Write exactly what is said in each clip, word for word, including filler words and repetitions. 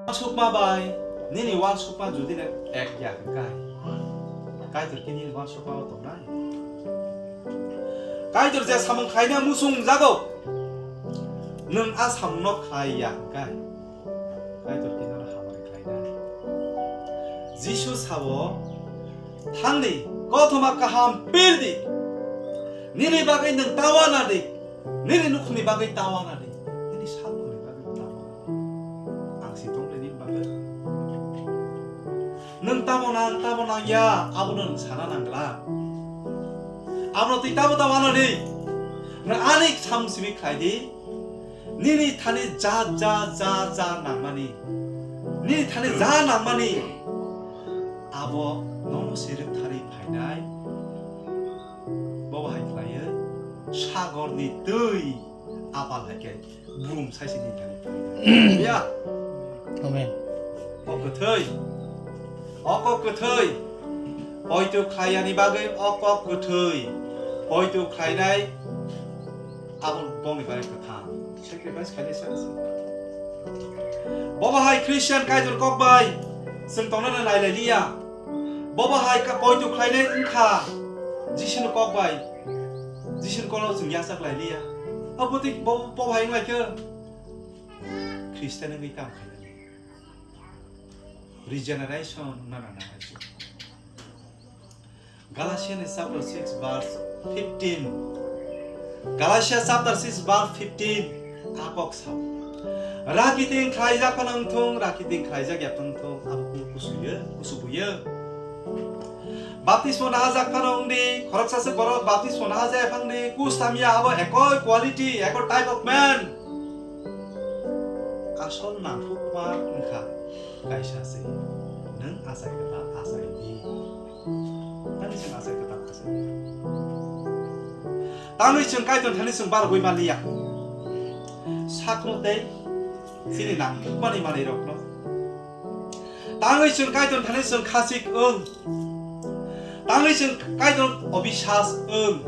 Uansukma bai nini uansukma jodi le ek ya hwnkhe, Kaitor khe nini uansukma o tongnai? Kaitor je samung khlaina muchung jago, nwng a samungno khlai ya hwnkhe, Kaitor khe nono hamari khlainai. Jisu sabo, "Thangdi, kothoma kaham pirdi, nini bagwi nwng tawana di, nini nukhungni bagwi tawana di, nini salkhuni bagwi tawana di." Ang si tongde nini bagwi. Nwng tamo nang, tamo nang ya, abono nwng sana nang glak. Abono twi tamo tamo ano di. Nwng ani samung simi khlai di. Nini thani ja, ja, ja, ja nangmani. Nini thani ja nangmani. Abo nono se rwktharwi phainai. Bobo hai khlaiwi sagorni twi apal hai khe. Brum sai se ni thani. Ya. Amen. O kwthwi. O kok kwthwi. Poito khlaiyani bagwi o kok kwthwi. Poito khlainai abo bongni bagwi kwthang. Sacrifice khainai sa se. Bobo hai Christian Kaitor kok bai. Chwng tongnano nai lai liya. Bobo hai ka poito khlainai wngkha. Jisuni kok bai. Jisuni kokno chwng yachak lai liya. Abo twi bo, bo hai wnglaikhe. Christian wngwi kam khainani. Regeneration wngna nang nai. Galatians chapter six verse fifteen. Galatians chapter six verse fifteen. A kok sao. Rakiting khlaijak phano wngthung, rakiting khlaijak ya phano wngthung, abo kunu kusuyo, kusubuyo. Baptismo nahajak phano wngdi, khoroksa se borok baptismo nahajak phangdi, kus tamya abo ekoi quality, ekoi type of man. Asol nangkukma wngkha kaisa se, nwng achai kwtal achai di. Tani chwng achai kwtal achai di. Tangwi chwng Kaitor thani chwng bargwi manliya. Sakno tei chini nangkukmani manwirokno. Tangwi chwng Kaitor thani chwng khasik wng. Tangwi chwng Kaitor obisas wng.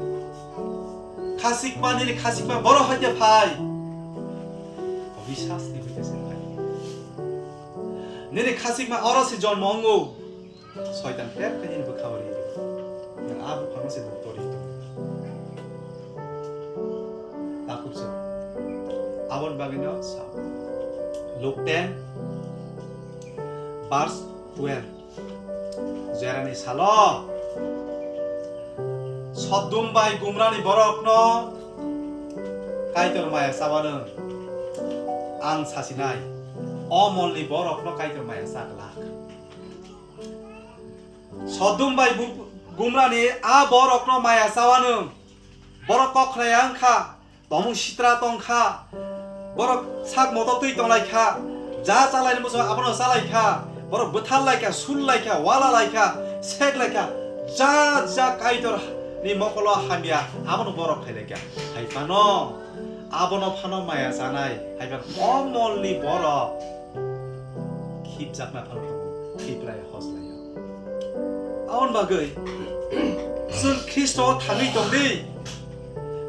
Khasikma nini khasikma borok hai khe phai. Obisas ni bai khe chwng phai. Nini khasikma oro se jonmo wngo. Soitan tep khe nini bwkha o ri. Nwng a buphangno se bukto ri. Takhuk se. Aboni bagwino sa. Luke ten, verse twelve. Jerani salo Sodom bai Gomorrani borokno Kaitor maya chabanw ang sasinai. O molni borokno Kaitor maya chaglak. Sodom bai Bu-, Gomorrani a borokno maya chawanw. Borok kok khnaya wngkha. Tongmung sitra tongkha, borok sak moto twi tonglaikha, ja chalaini muchung abono chalaikha, borok bwtharlaikha, sullaikha, walalaikha, seklaikha, ja ja Kaitor ni mokolo hamya abono borok khailaikha. Hai phano abono phano maya chanai, hai phano o molni borok khipjakna phano tongo, khiplai hoslaio. Aboni bagwi chwng Khristo thangwi tongdi.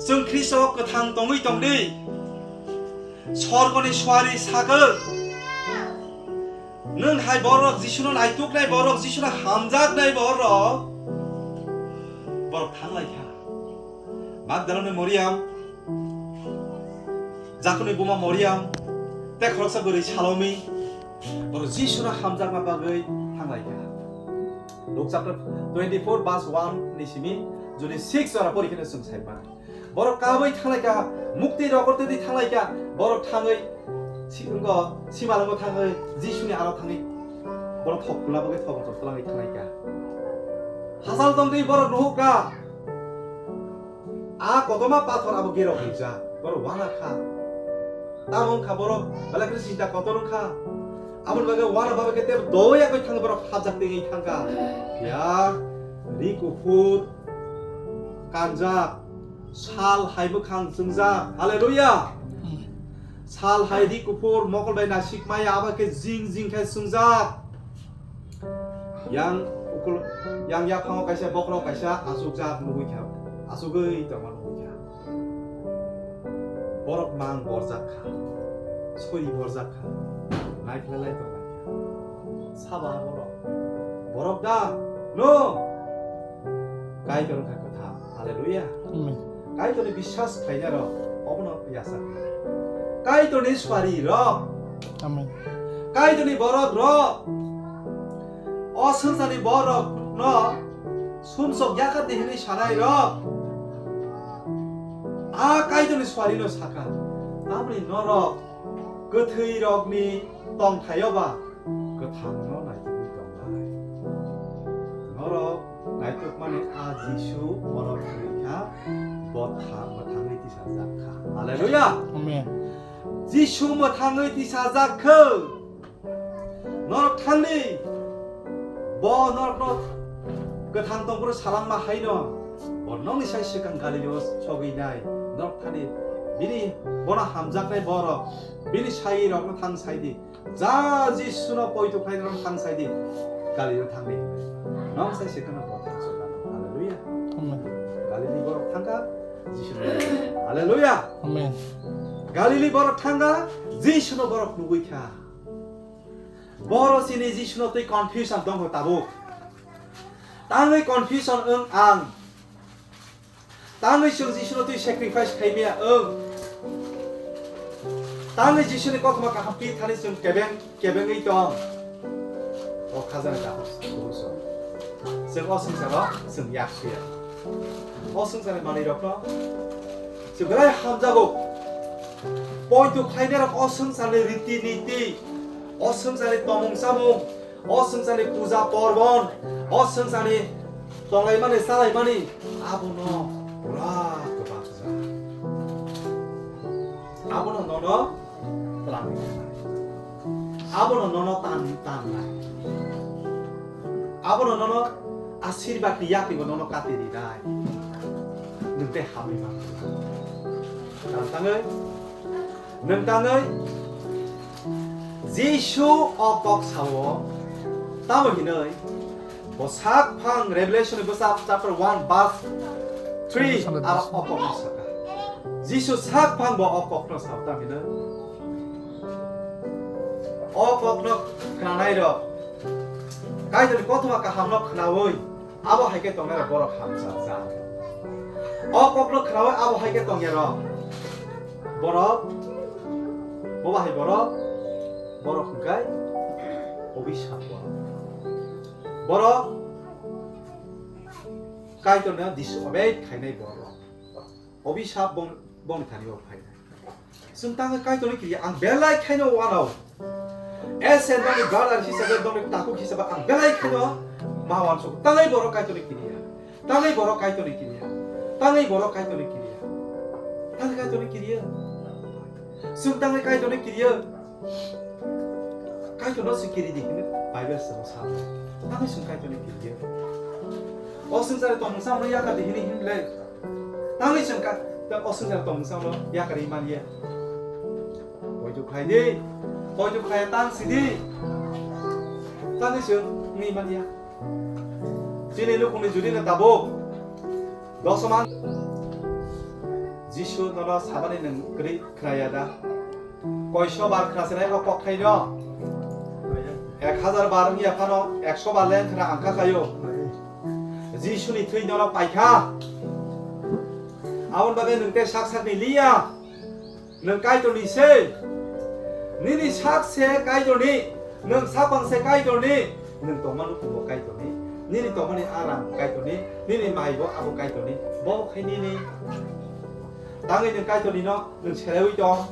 Chwng Khristo kwthang tongwi tongdi. Sorgoni suari sagwi. Nwng hai borok Jisuno naituknai borok, Jisuno hamjaknai borok. Borok thanglaikha. Magdalani Mariam, Jakobni buma Mariam, tei khoroksa bwrwi Salomi, borok Jisuno hamjakna bagwi thanglaikha. Luke chapter twenty-four verse one ni simi jodi six jora pori kheno chwng sai mano. Borok kabui thanglaikha, mukti rogor twi thanglaikha, borok thangwi si-, wngkha simalango thangwi Jisuni aro thangwi borok thok khulna bagwi thok rok twlangwi thanglaikha. Hachal tongtwi borok nuhukha. A kotorma pathor abo gerok rijak, borok uana kha. Tamo wngkha borok belai kheno chinta kotor wngkha. Aboni bagwi uana bagwi khe tei doya khe thang borok hapjak tengwi thangkha. Ya, ri kuphur, kanjak, sal hai bwkhang chwngjak. Haleluya! Sal hai ri kuphur, mokol bai naisik maya, abo khe jing jing khe chwngjak. Yang ukul, yang yaphango kaisa bokhorok kaisa achukjak nugwi kha, achugwi tongma nugwi kha. Borok mang borjak kha, sori borjak kha, naikhlai lai tongma. Saba borok. Borok da, no. Kaitor wngkha kwthang. Hallelujah. Amen. Kaitorni biswas khlainai rok obono yasa. Kaitorni suari rok. Amen. Kaitorni borok rok. O swngcharni borok no sumsok yakati hinwi sanai rok. A Kaitorni suari no saka. Tamni norok kwthwi rokni tongthaio ba kwthangno naitugwi tonglai. Norok naitukmani a Jisu oro thangwi kha, bo tha-, bo thangwi tisajak kha. Hallelujah! Amen. Jisu mwthangwi tisajak kho. Norok thangdi, bo norokno kwthang tongphuru salangma haino, bo nokni sai swkang Galileo sogwi nai. Norok thangdi, bini bono hamjaknai borok, bini sairokno thang saidi. Ja Jisuno poito khlainai rok thang saidi, Galileo thangdi. Nokni sai swkangno bo thang sogwi nai. Hallelujah. Amen. Galili borok thangkha, Jisuno. Hallelujah. Amen. Galili borok thangkha, Jisuno borok nugwi kha. Borok chini Jisuno twi confusion tongkha tabuk. Tangwi confusion wng ang. Tangwi chwng Jisuno twi sacrifice khaimaya wng. Tangwi Jisuni kothoma kaham pi thani chwng kebeng kebengwi tong. O khajani dakhuk kubuso. Chwng o swngcharo chwng yak suya. O swngcharni manwirokno chwng belai hamjago. Poito khlainairok o swngcharni riti niti, o swngcharni tomung chamung, o swngcharni puja porbon, o swngcharni tonglaimani chalaimani abono pura kwbakjak. Abono nono twlangwi khanai. Abono nono tan, tannai. Abono nono asirbadni yakribo nono kati rinai. Nwng tei hamwi man. Tang tangwi, nwng tangwi, Jisu o kok sao, tamo hinwi, bo sak phang Revelation ni bwsa chapter one verse three aro o kokno saka. Jisu sak phang bo o kokno sao, tamo hinwi, o kokno khnanai rok Kaitorni kothoma kahamno khnaui abo hai khe tongnai rok borok hamjak jak. O kokno khnaui abo hai khe tongya rok borok, bo bahai borok, borok hwnkhe obisap borok. Borok Kaitorno disobey khainai borok. Obisap bong-, bongni thani o phainai. Chwng tangwi Kaitorni kiriya ang belai khaino wanao. Esen nokni brother hisabe, nokni takhuk hisabe ang belai khaino ma wansuk. Tangwi borok Kaitorni kiriya. Tangwi borok Kaitorni kiriya. Tangwi borok Kaitorni kiriya. Tangwi Kaitorni kiriya. Chwng tangwi Kaitorni kiriya. Kaitorno se kiri di hwnwi Bible se sa. Tangwi chwng Kaitorni kiriya. O swngcharo tongmung samano yakar di hwnwi himle. Tangwi chwng ka, ta o swngcharo tongmung samano yakar wi manya. Poito khlai di. Poito khlai tang si di. Tangwi chwng wngwi manya. Chini nukhungni jurino tabuk. Dosoman Jisu nono sabani nwng kwrwi khnaya da? Koiso bar khna sinai o kokthaino? Ek hazar bar wngya phano ekso bar le khna ang kha khaio. Jisuni thwi nono paikha. Aboni bagwi nwng tei sak sakni liya. Nwng Kaitorni se. Nini sak se Kaitorni. Nwng saphang se Kaitorni. Nwng tongma nukhungbo Kaitorni. Nini tongmani aram Kaitorni. Nini maibo abo Kaitorni. Bo khai nini. Tangwi nwng Kaitorni no nwng selewi tong.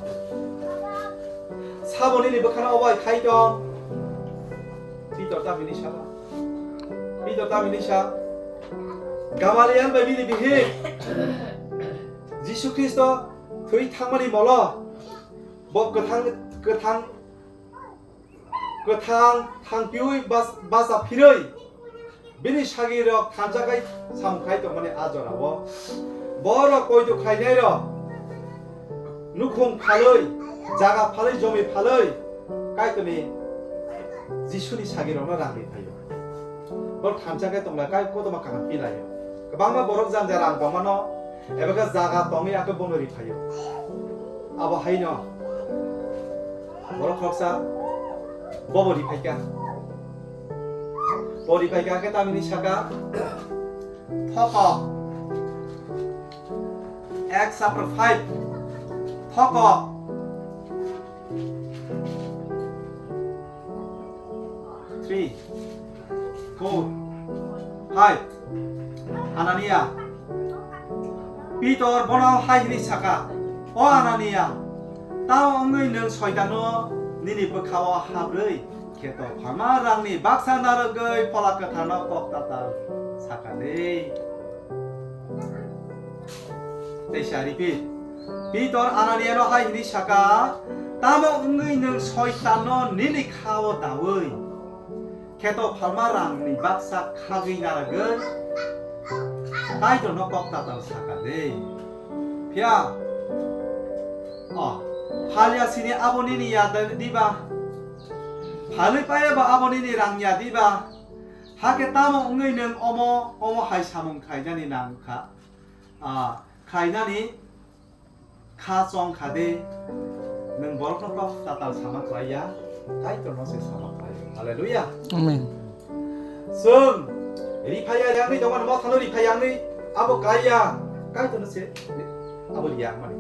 Sabo nini bwkhano obai khai tong. Pitor tamini saba. Pitor tamini sa. Gamaliel bai bini bihik. Jisu Khristo thwi thangmani molo. Bo kwthang, kwthang, kwthang thangpiui bas-, basa phirwi. Bini sagirok thansa khai samung khai tongmani a jorao borok poito khlainairok nukhung phalwi, jaga phalwi, jomi phalwi Kaitorni Jisuni sagirokno rang ri phaio. Borok thansa khai tongla kai kotorma kaham pilaio. Kwbangma borok jang jang rang tongmano eba khe jaga tongwi abo bono ri phaio. Abo haino borok khoroksa Bobo riphaikha. Bo riphaikha khe tamini saka. Thoko. Ek sapra five. Thoko. Three. Four. Five. Anania. Pitor bono hai hwnwi saka, "O Anania, tamo wngwi nwng Soitano nini bwkhao habrwi kheto phalma rangni baksa narwgwi Phola Kwtharno kok tatal saka de?" Teisa repeat. Pitor Ananiano hai hwnwi saka, "Tamo wngwi nwng Soitanno nini khao dawi kheto phalma rangni baksa khagwi narwgwi Kaitorno kok tatal saka de?" Phiya, o, phalya sini abo nini ya da-, diba? Phalwi paya ba abo nini rang ya diba? Hakhe tamo wngwi nwng omo, omo hai samung khlainani nang kha? A, khlainani kha chong kha de, nwng borokno kok tatal sama khlai ya, Kaitorno se sama khlai ya. Hallelujah. Amen. Chwng riphai ya yangwi tongmani, mothano riphai yangwi abo khlai ya, Kaitorno se abo riya mani.